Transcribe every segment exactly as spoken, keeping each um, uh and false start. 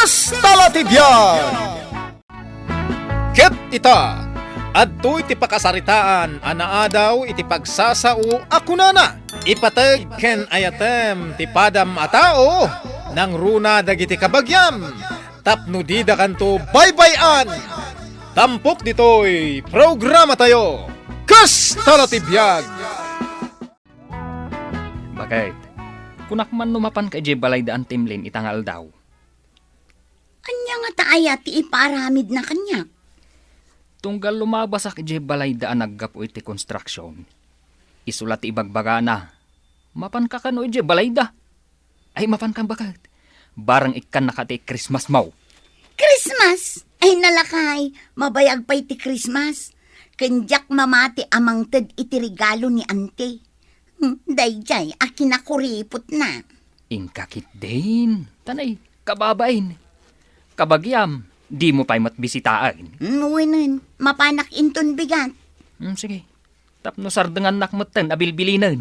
Kasta la ti biag! Ket ita, adtoy ti pakasaritaan a naadaw iti pagsasao a kunana, "Ipateg ken ayatem ti padam a tao, nangruna dagiti kabagiam, tapno didakanto baybay-an." Tampok ditoy programatayo, Kasta la ti biag! Baket, kunak man no mapanka idiay balay da Antim Lin ita nga aldaw. Ania ngata aya ti ipaaramidna kaniak? Tunggal lumabasak idiay balay da a naggapu iti konstruksion, isu la ti ibagbagana, mapanka kano idiay balay da? Ay, mapanka baket. Barang ikkannaka ti Christmas mo. Christmas? Ay, nalakay, mabayag pay ti Christmas. Ken diak mamati a mangted iti regalo ni Auntie. Hmm, daydiay a kinakuripotna. Inka ketdin, tanay, kababain. Kabagiam, dimo pay met bisitaen. Hmm, wenen, mapanak inton bigat. Hmm, sige. Tapno sardengannak metten a bilbilinen.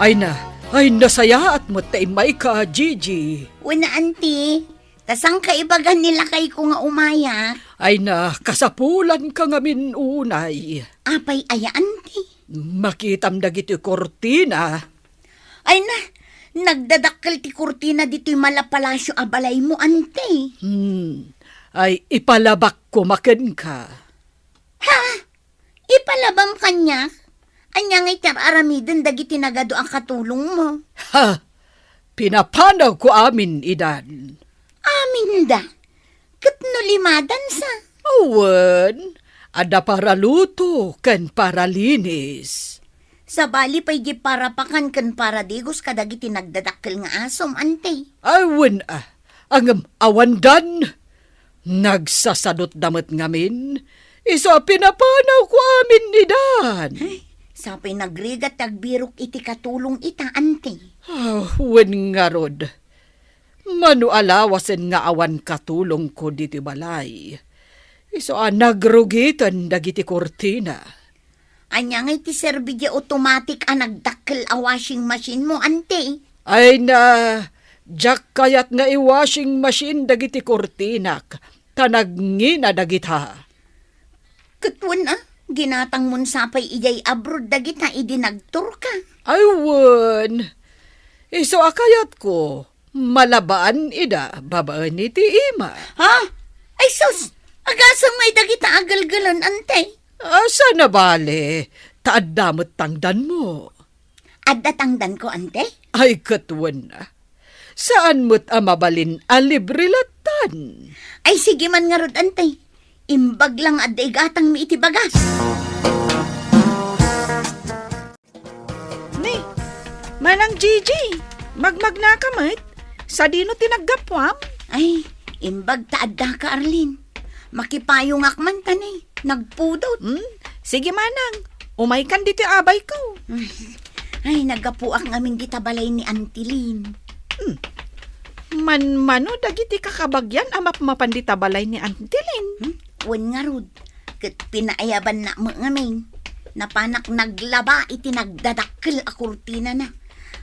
Ay na, ay nasayaat met ta immayka, Gigi. Wen, Auntie, ta saanka ibaga ni lakayko nga umayak? Ay na, kasapulanka ngamin unay. Apay aya, Auntie? Makitam dagiti kurtina. Ay na, nagdadakkel ti kurtina ditoy malapalasio a balaymo, Auntie. Hmm. Ay, ipalabak koma kenka. Ha? Ipalabam kaniak? Ania ngay ti ar-aramiden dagiti nagadu a katulongmo? Ha! Pinapanawko amin idan. Aminda? Ket no limadansa? Awan, adda paraluto ken paralinis. Sabali pay di parapakan ken paradigos kadagiti nagdadakkel nga asom, Auntie. Awan a, ngem awandan. Nagsasadutda met ngamin, isu a pinapanawko amin idan. Ay, sapay nagrigat ti agbirok iti katulong ita, Auntie. Ah, wen ngarud. Mano a lawasen nga awan katulongko ditoy balay. Isu a nagrugiten dagiti kurtina. Ania ngay ti serbi diay automatic a nagdakkel a washing machine mo, Auntie? Ay na, diak kayat nga i-washing machine dagiti kurtinak, ta nagngina dagita. Ket wen a, ginatangmon sapay idiay abroad dagita idi nagturka. Ay wen, isu a kayatko, malabaan ida babaen iti ima. Ha? Ay sus! Agasem ngay dagita a gelgelen, Auntie. Asa nabale, ta adda met tangdanmo. Adda tangdanko, Auntie? Ay, ket wen a. Saan met a mabalin a libre lattan. Ay, sige man ngarud, Auntie. Imbag la nga adda igatangmi iti bagas. Ni, Manang Gigi, magmagnaka met? Sadino ti naggapuam? Ay, imbag ta addaka, Arlene. Makipayongak man ta ni, nagpudot. Hmm? Sige, Manang. Umaykan ditoy abayko. Ay, naggapuak ngamin dita balay ni Auntie Lynn. Hmm. Manmano dagiti kakabagian a mapmapan dita balay ni Auntie Lynn? Hmm? Wen ngarud. Ket pinaayabanna met ngamin. Napanak naglaba iti nagdadakkel a kurtinana.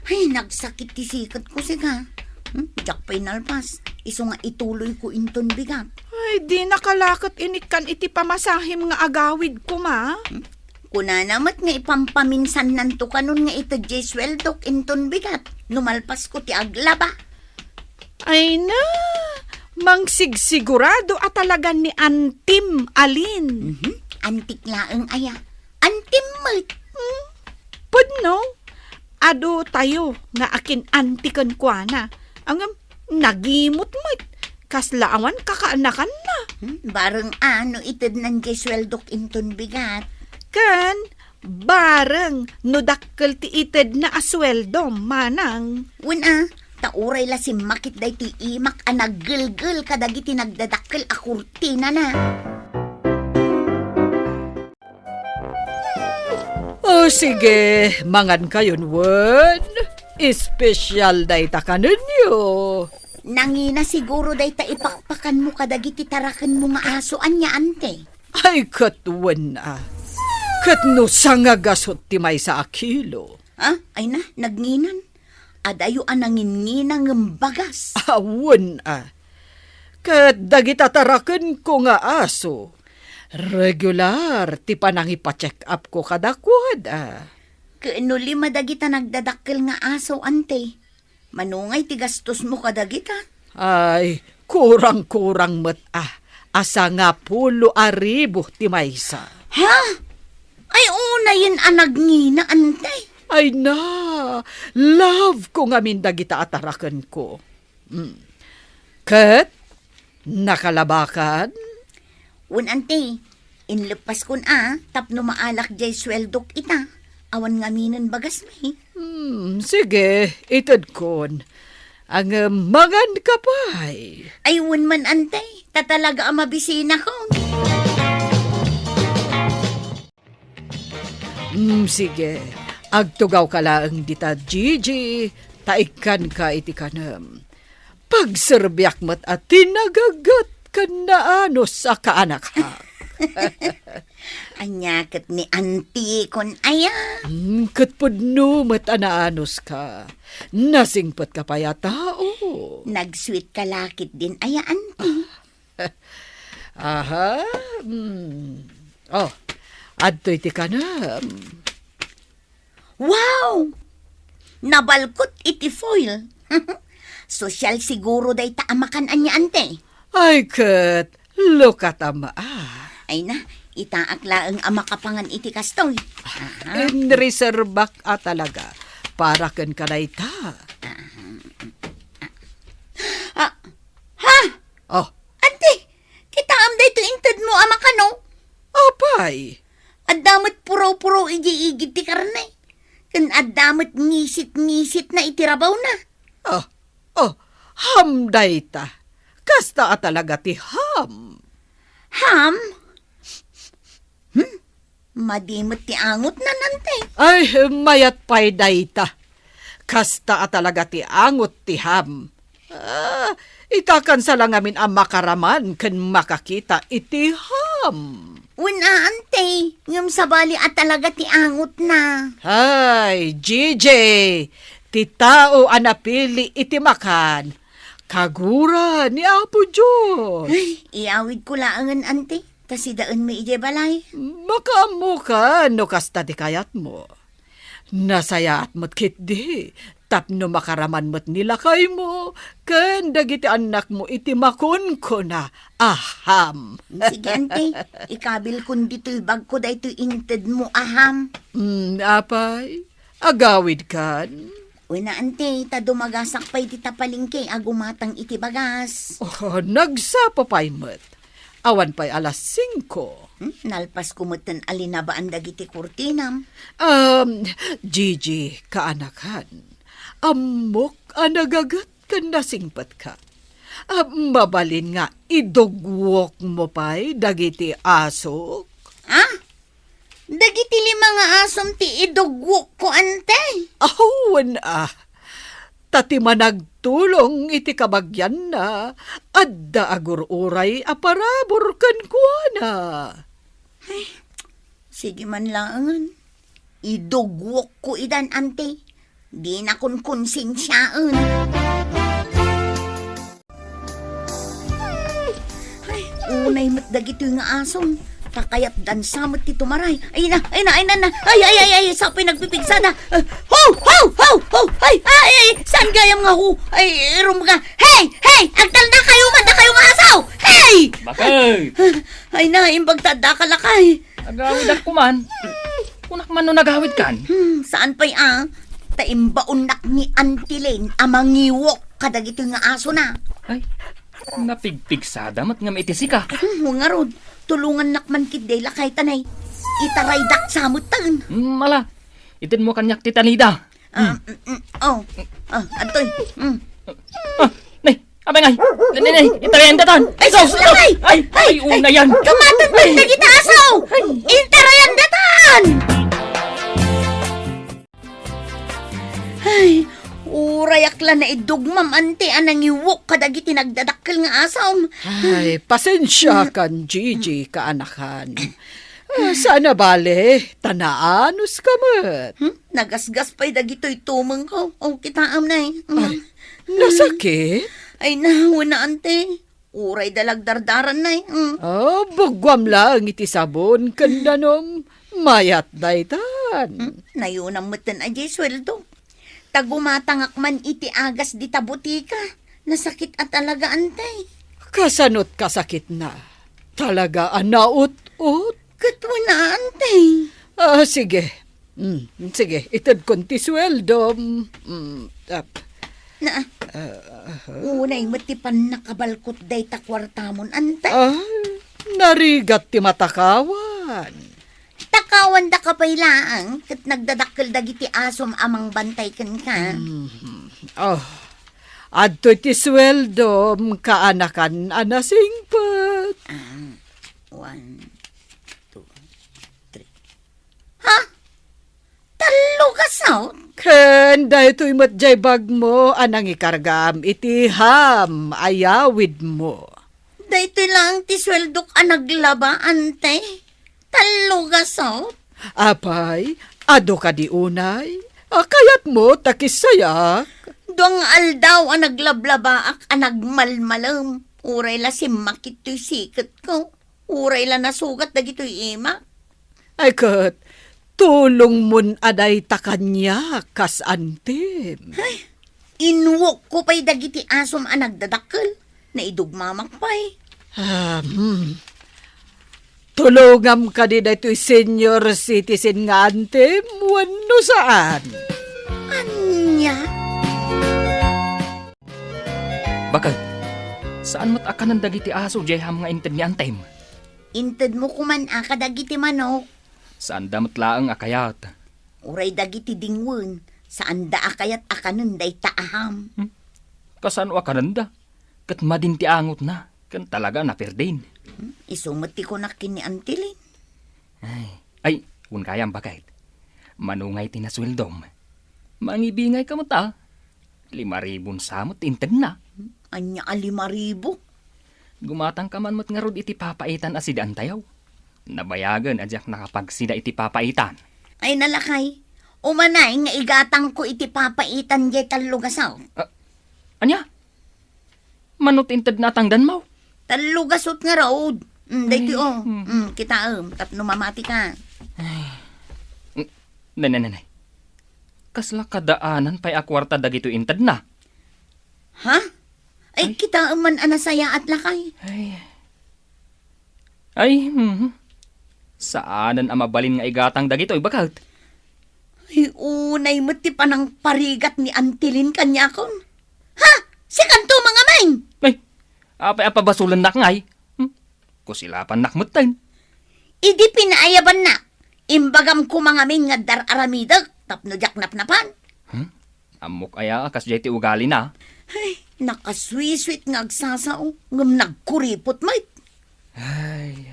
Ay, nagsakit ti siketko, sika. Hmm? Diak pay nalpas. Isu nga ituloyko inton bigat. Ay, dina kalaket inikkan iti pamasahem nga agawid koma. Hmm? Kunana met nga ipampaminsannanto kanon nga ited diay sueldok inton bigat no malpasko ti aglaba. Ay na, mangsigsigurado a talagan ni Antim, Alin. Mhm. Antik laeng aya. Antim met. Hmm? Pudno, adu tayo nga akin-antiken kuana. Ngem, nagimut met. Kasla awan kakaanakanna. Hmm? Bareng a no itednan diay sueldok inton bigat. Ken, bareng no dakkel ti itedna a sueldo, manang. Wen a, ta uray la simmakit daytoy imak a naggelgel kadagiti nagdadakkel a kurtinana. O sige, mangankayon wen. Espesyal dayta kanenyo. Nangina siguro dayta ipakpakanmo kadagiti tarakenmo nga aso, ania, ante? Ay, ket wen a. Ket no sangagasut ti maysa a kilo. Ah, ay na, nagnginan. adayo a nanginngina ngem bagas. Awan a. Ket dagita tarakenko nga aso, regular ti panangipa-check-upko kadakuada. Ket no lima dagita nagdadakkel nga aso, ante, mano ngay ti gastosmo kadagita? Ay, kurang-kurang met a, a sangapulo a ribu ti maysa. Ha? Ay, unayen a nagngina, ante. Ay na, love ko ngamin dagita a tarakenko. Mm. Ket, nakalabakan? Wen, ante, inleppaskon a, tapno maalak jay sueldok ita. Awan ngaminen bagasmi. Hmm, sige, itedkon. Ngem mangan ka pay. Ay, wen man, ante, ta talaga a mabisinakon. Mm, sige. Agtugawka laeng dita, Gigi, ta ikkanka iti kanem. Pagserbiak met a tinagagat ken naanus a kaanakak. Ania ket ni antikon aya? Mm, ket pudno met a naanuska. Nasingpetka pay a tao. Nag-sweet ka la ketdin aya, anti? Aha. Mm. Oh, adtoy ti kanem. Wow! Nabalkot iti foil. Sosyal siguro dayta a makan ania, ante. Ay, ket, lukatama. Ay na, itaak laeng a makapangan iti kastoy. Aha. Inreserbak a talaga para kenka dayta. Ah, ha? Oh. Ante, kitaem daytoy intedmo a makano? Apay? Adda met puraw-puraw idiay igid ti karne. Ken adda met ngisit-ngisitna iti rabawna. Oh, oh, ham dayta. Kasta a talaga ti ham. Ham? Hmm? Madi met ti angotna, ante. Ay, mayat pay dayta. Kasta a talaga ti angot ti ham. Ah, ikakansa la ngamin a makaraman ken makakita iti ham. Wen a, ante, ngem sabali a talaga ti angotna. Ay, Gigi, ti tao a napili iti makan, kagura ni Apo Dios. Ay, iyawidko laengen, ante. Ta sidaenmi idiay balay. Makaammokan no kasta ti kayatmo. Nasayaat met ketdi tapno makaraman met ni lakaymo ken dagiti annakmo iti makunkuna a ham. Sige, ante, ikabilkon ditoy bagko daytoy intedmo a ham. Mm, apay, agawidkan? Wen a, ante, ta dumagasak pay dita palengke a gumatang iti bagas. Oh, nagsapa pay met. Awan pay alas singko. Hmm, nalpasko metten a linabaan dagiti kurtinam. Um, Gigi, kaanakan, ammok a nagaget ken nasingpetka. Ah, mabalin nga idugwokmo pay dagiti asok? Ah? Dagiti lima nga asom ti idugwokko, ante. Awan a. Ta ti managtulong iti kabagianna, adda agur-uray a parabur kenkuana. Ay, sige man laengen. Idugwokko idan, ante. Dinakon konsensiaen. Ay, unay met dagitoy nga asom. Ta kayatdan sa met ti tumaray. Ay na, ay na, ay na, na. Ay, ay, ay, ay, sa pay nagpipigsada. Ah, ho, ho, ho, ho. Ay, ay, ay, saan gayam nga ho? Ay, irum ka. Hey, hey, agtalna kayo man, da kayo nga aso. Hey! Bakit? Ay na, imbag ta adda ka lakay. Agawidak kuman. Kunak man no nagawid kan. Hmm, saan pay a? Ta imbaonnak ni Auntie Lane a mangiwok kadagitoy nga aso na. Ay, napigpigsada met ngem iti sika. Hmm, ngarud, tulongannak man ketdi lakay tanay. Itaraydak sa met ten. Hmm, ala. Itedmo kaniak ti tanida. Ah, mm, mm, oh. Ah, adtoy. Mm. Ah, nay, apay ngay. Nay, nay, nay, itarayan datan. Ay, sus, lakay! Ay, ay, ay, una yan. Kamaten man dagiti aso! Itarayan datan! Ay, urayak la naidugmam, ante, a nangiwok kadagiti nagdadakkel nga asom. Ay, pasensiakan, Gigi, kaanakan. Ah, saan a bale, ta naanuska met. Hmm? Nagasgas pay dagitoy tumengko. O, kitaem, Nay. Hmm. Ay, nasakit? Ay, nauna, ante. Uray da lagdardaran, Nay. Hmm. Ah, bugguam laeng iti sabon ken danom. Mayat daytan. Hmm? Nayunam metten a diay sueldo. Ta gumatangak man iti agas dita butika. Nasakit a talaga, ante. Kasanot kasakitna? Talaga a naut-ot? Ket wen, ante. Ah, sige. Mm, sige, itedkon ti sueldom. Mm, ap-, Na, ah, unay met ti pannakabalkot dayta kuartamon, ante. Ah, narigat ti matakawan. Takawandaka pay laeng, ket nagdadakkel dagiti asom a mangbantay kenka. Mhm. Oh, adtoy ti sueldom, kaanakan a nasingpet. Ah, one, two, three. Ha? Tallo ka saut? Ken daytoy met jay bagmo a nangikargam iti ham a yawidmo. Daytoy laeng ti sueldok a naglaba, ante. Tallo ka saut? Apay, adu kadi unay? A, kayatmo ta kissayak? Dua nga aldaw a naglablabaak a nagmalmalem. Uray la simmakit toy siketko. Uray la nasugat dagitoy imak. Ay ket, tulongmon a dayta kaniak kas antim. Ay, inwokko pay dagiti asom a nagdadakkel. Naidugmamak pay. Ah, hmm. Tulongam kadi daytoy senior citizen nga antim wenno saan? Ania? Bakit? Saan met a kanen dagiti aso diay ham nga inted ni antim? Intedmo koman a kadagiti manok. Saanda met laeng a kayat. Uray dagiti dingwen, saanda a kayat a kanen dayta a ham. Hmm? Kasano a kanenda? Ket madin ti angotna, ken talaga a napirdin. Hmm? Isu met ti kunak ken ni Auntie Lynn. Ay, ay, wen gayam, baket. Mano ngay ti nasueldom? Mangibingayka met a. Lima ribun sa met ti intedna. Ania a lima ribu? Gumatangka man met ngarud iti papaitan a sidaantayo. Nabayagen a diak nakapagsida iti papaitan. Ay, nalakay. Umanay nga igatangko iti papaitan diay tallo gasaw. Ah, ania? Mano ti intedna a tangdanmo? Tallo gasut ngarud. Mm, daytoy, ay, oh. Mm, kitaem, tapno mamati ka. Ay. Mm, nay, nay, nay, nay. Kasla kadaanan pay a kuarta dagitoy intedna? Ha? Ay, ay, kitaem man a nasayaat, lakay. Ay. Ay, mhm. Saanen a mabalin nga igatang dagitoy, baket. Ay, unay met ti panangparigat ni Auntie Lynn kaniakon. Ha? Sikanto mangameng? Ay, apay a pabasolennak ngay? Hmm? Kusilapannak metten. Idi pinaayabannak, imbagam koma ngamin nga dar-aramidek tapno diak napnapan. Hmm? Ammok aya a kasdiay ti ugalina? Ay, nakasuisuit nga agsasao, ngem nagkuripot met. Ay,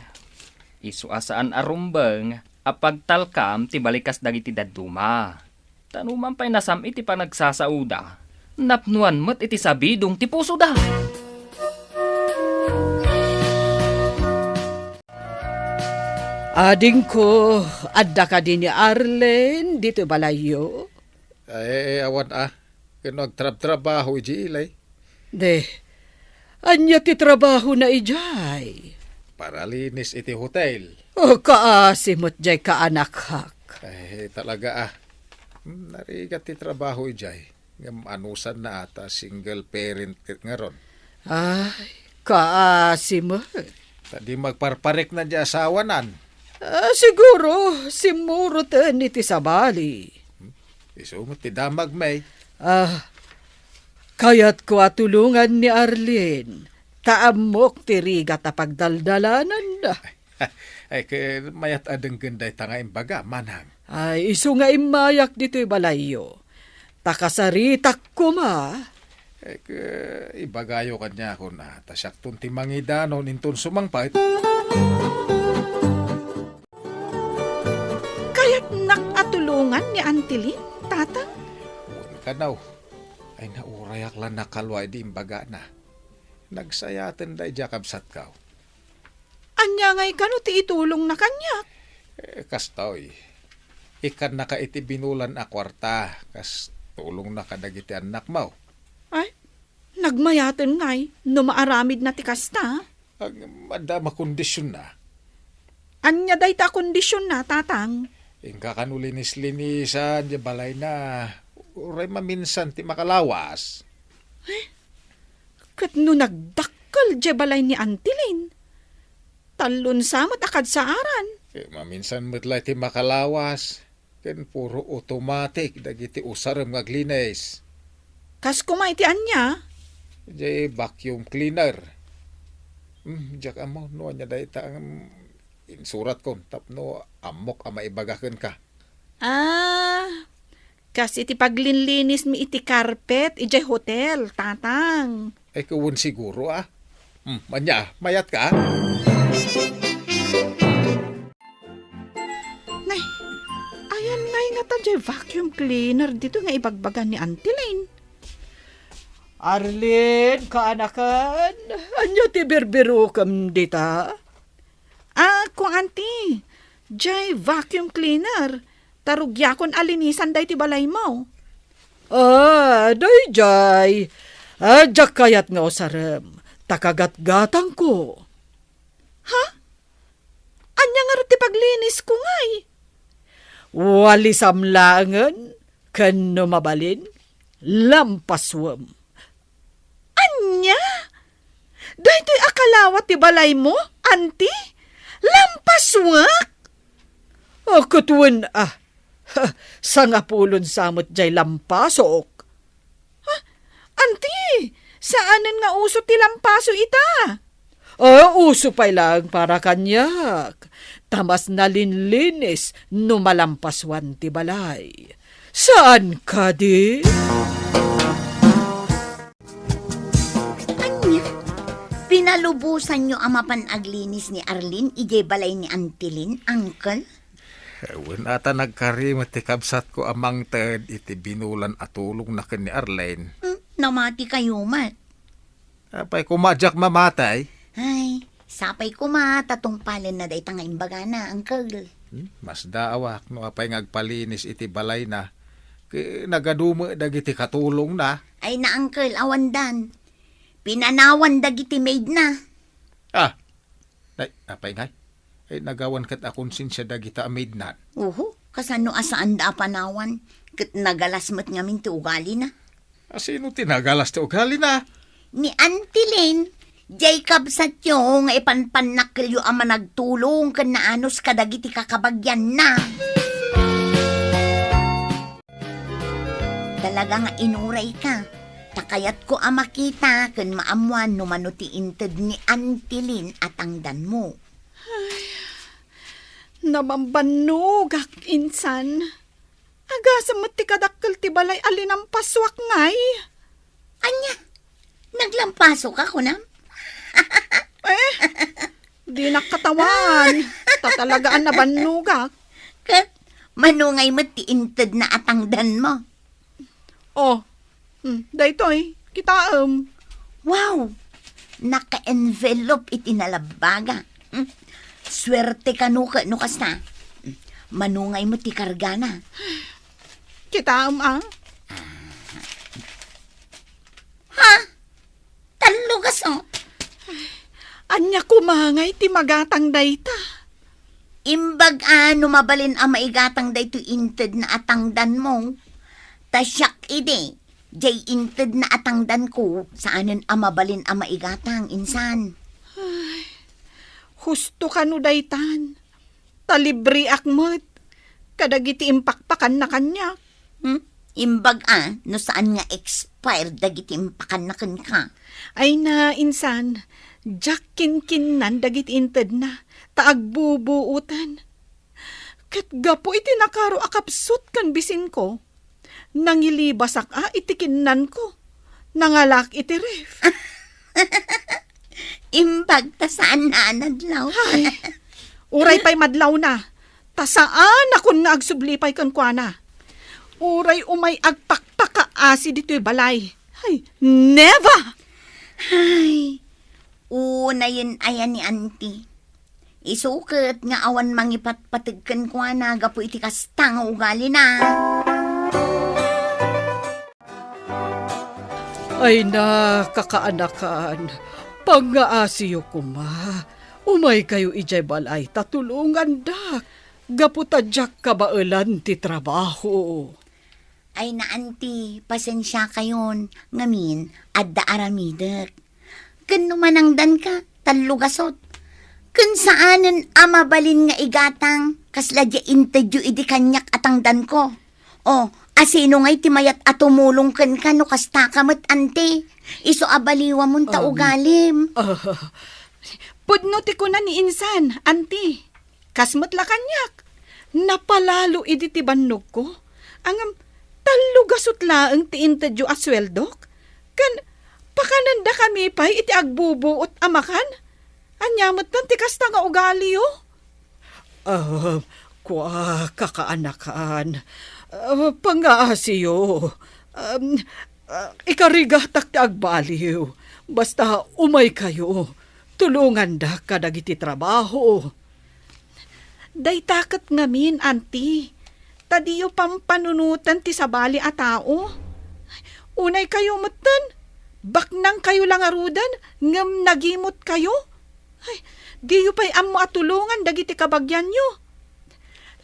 isu a saan a rumbeng a pagtalkam ti balikas dagiti dadduma. Ta no man pay nasam-it ti panagsasaoda, napnoan met iti sabidong ti pusoda. Adingko, adda kadi ni Arlene ditoy balayyo? Ay, awan a. Ken no agtrabtrabaho idiay ilay. De, ania ti trabahona idiay? Paralinis iti hotel. O, kaasi met diay kaanakhak. Ay, talaga a. Hmm, narigat ti trabaho idiay. Ngem anusanna a ta single parent ket ngarud. Ay, kaasi met. Ta di magparparikna diay asawanan. Ah, siguro, simmuroten iti sabali. Hmm? Isu met ti damagmi. Ah, kayatko a tulongan ni Arlene, ta ammok ti rigat a pagdaldalananna. Ay, ket mayat a denggen dayta nga imbaga, manang. Ay, isu nga immayak ditoy balayyo. Ta kasaritak koma. Ay, ket ibagayo kaniakon a ta siakton ti mangidanon inton sumangpet. Kayatnak a tulongan ni Auntie Lynn, Tatang? Wen kano. Ay, naurayak la nakalua idi imbagana. Nagsayaten daydiay a kabsatko. Ania ngay kano ti itulongna kaniak? Eh, kastoy, ikkannaka iti binulan a kuarta, kas tulongna kadagiti annakmo. Ay, nagmayaten ngay no maaramidna ti kasta? Ag-, adda makondisionna. Ania dayta a kondisionna, Tatang? Inka kano linis-linisan diay balayna. Uray maminsan ti makalawas. Eh, ket no nagdakkel diay balay ni Auntie Lynn, tallo sa met a kadsaaran. Eh, maminsan met la ti makalawas. Ken puro automatic dagiti usarem nga aglinis. Kas koma iti ania? Diay vacuum cleaner. Hmm, diak ammo no ania dayta, hmm, insuratko tapno ammok a maibaga kenka. Ah, kas iti paglinlinismi iti carpet idiay hotel, Tatang. Ay, kawen siguro, ah. Hmm, ania, mayatka, ah? Nay, ayan ngay ngata diay vacuum cleaner ditoy nga ibagbaga ni Auntie Lynn. Arlene, kaanakan, ania ti birbirukem dita? Ah, ko, Auntie, diay vacuum cleaner. Ta rugiakon a linisan daytoy balaymo. Ah, daydiay. Ah, diak kayat nga usarem, ta kagatgatangko. Ha? Ania ngarud ti paglinisko ngay? Walisam laengen, ken no mabalin, lampasuem. Ania? Daytoy a kalawa ti balaymo, Auntie? Lampasuek? O, ket wen, ah. Sangapulon sa met diay lampasok. Ha? Auntie, saanen nga uso ti lampaso ita? Ah, uso pay laeng para kaniak. Ta mas nalinlinis no malampasuan ti balay. Saan kadi? Ania? Pinalubosanyo a mapan aglinis ni Arlene idiay balay ni Auntie Lynn, Uncle? Wen a ta nagkari met ti kabsatko a mangted iti binulan a tulongna ken ni Arlene. Hmm, namatikayo met. Apay koma diak mamatay? Ay, sapay koma ta tungpalenna dayta nga imbagana, Uncle. Hmm, masdaawak no apay nga agpalinis iti balayna. Ket nagadu met dagiti katulongna. Ay na, Uncle, awandan. Pinanawan dagiti maidna. Ah, nay, apay ngay? Ay, nagawan ket a konsensia dagita a maidnan. Oho, kasano a saanda a panawan? Ket nagalas met ngamin ti ugalina. A, sino ti nagalas ti ugalina? Ni Auntie Lynn, diay kabsatyo nga ipanpannakkelyo a managtulong ken naanus kadagiti kakabagianna. Talaga nga inurayka, ta kayatko a makita ken maammuan no mano ti inted ni Auntie Lynn a tangdanmo. Ay, nabambannogak, insan. Agasem met ti kadakkel ti balay a linampasuak ngay. Ania? Naglampasoka, kunam? Eh, dinak katawan. Ta talaga a nabannogak. Ket mano ngay met ti intedna a tangdanmo? Oh, hmm, daytoy, kitaem. Wow! Naka-envelope iti nalabbaga. Hmm. Suerte kano ket no kasta. Hmm. Mano ngay met ti kargana? Kitaem, ah. Ha? Tallo gaso? Ania koma ngay ti magatang dayta? Imbag a no mabalin a maigatang daytoy intedna a tangdanmo. Ta siak idi, diay intedna a tangdanko, saanen a mabalin a maigatang, insan. Ay, husto kano daytan? Ta libreak met kadagiti impakpakanna kaniak. Hmm? Imbag a, no saan nga expired dagiti impakanna kenka. Ay na, insan, diak kinkinnan dagiti intedna, ta agbubuoten. Ket gapu iti nakaro a kapsut ken bisinko, nangilibasak a iti kinnanko, nangalak iti ref. Imbag ta saan a nadlaw. Ay, uray pay madlawna, ta saanakon nga agsubli pay kenkuana. Uray umay agpakpakaasi ditoy balay. Ay, never! Ay, unayen aya ni Auntie. Isu ket nga awan mangipatpateg kenkuana gapu iti kasta nga ugalina. Ay na, kakaanakan, pangngaasiyo koma. Umaykayo idiay balay ta tulongandak, gapu ta diak kabaelan ti trabaho. Ay na, anti, pasensiakayon, ngamin, adda aramidek. Ken no manangdanka, tallugasot. Ken saanen a mabalin nga igatang, kasla diay intedyo idi kaniak a tangdanko. O, asino ngay ti mayat a tumulong kenka no kastaka met, anti? Isu a baliwamon ta Um, ugalim. Ah, pudno ti kuna ni insan, anti. Kas met la kaniak. Napalalo idi ti bannogko. Ngem, tallugasot laeng ti intedyo a sueldok. Ken, pakanendakami pay iti agbubuot a makan. Ania metten ti kasta nga ugaliyo? Ah, kua, kakaanakan. Ah, pangngaasiyo. Um, ah, ikarigatak ti agbaliw. Basta umaykayo. Tulongandak kadagiti trabaho. Dayta ket ngamin, anti, ta diyo pampanunoten ti sabali a tao. Unaykayo metten, baknangkayo la ngaruden, ngem nagimutkayo. Ay, diyo pay ammo a tulongan dagiti kabagianyo.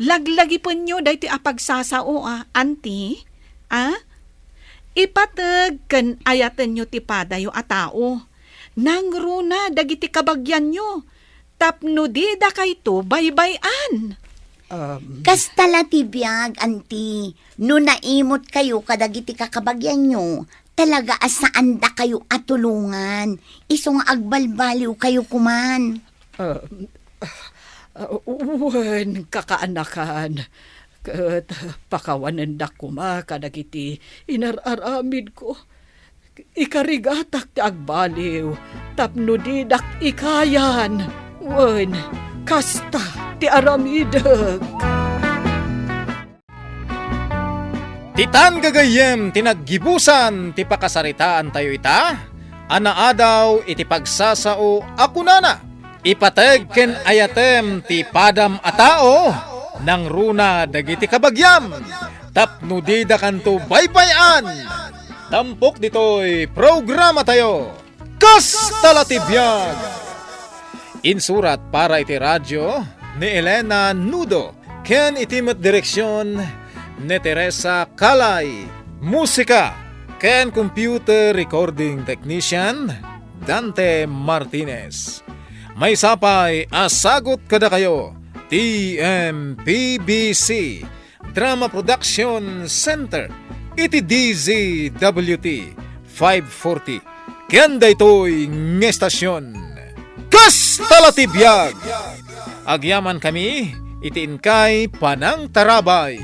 Laglagipenyo daytoy a pagsasao, a, anti, a? Ipateg ken ayatenyo ti padayo a tao. Nangruna dagiti kabagianyo tapno didakayto baybay-an. Um, Kasta la ti biag, anti. No naimutkayo kadagiti kakabagianyo, talaga a saandakayo a tulongan. Isu nga agbalbaliwkayo koman. Ah, ah, wen, kakaanakan, ket pakawanendak koma kadagiti inar-aramidko. Ikarigatak ti agbaliw tapno didak ikayan. Wen, kasta ti aramidek. Ditan gagayyem ti naggibusan ti pakasaritaantayo ita a naadaw iti pagsasao a kunana, ipateg ken ayatem ti padam a tao, nangruna dagiti kabagiam, tapno didakanto baybay-an. Tampok ditoy programatayo. Kasta la ti biag! Insurat para iti radio ni Elena Nudo ken iti met direksion ni Teresa Calay. Musika ken computer recording technician, Dante Martinez. Maysa pay a sagut kadakayo ti M P B C Drama Production Center iti D Z W T five forty. Ken daytoy nga estasion, Kasta la ti biag! Agyamankami iti inkay panangtarabay.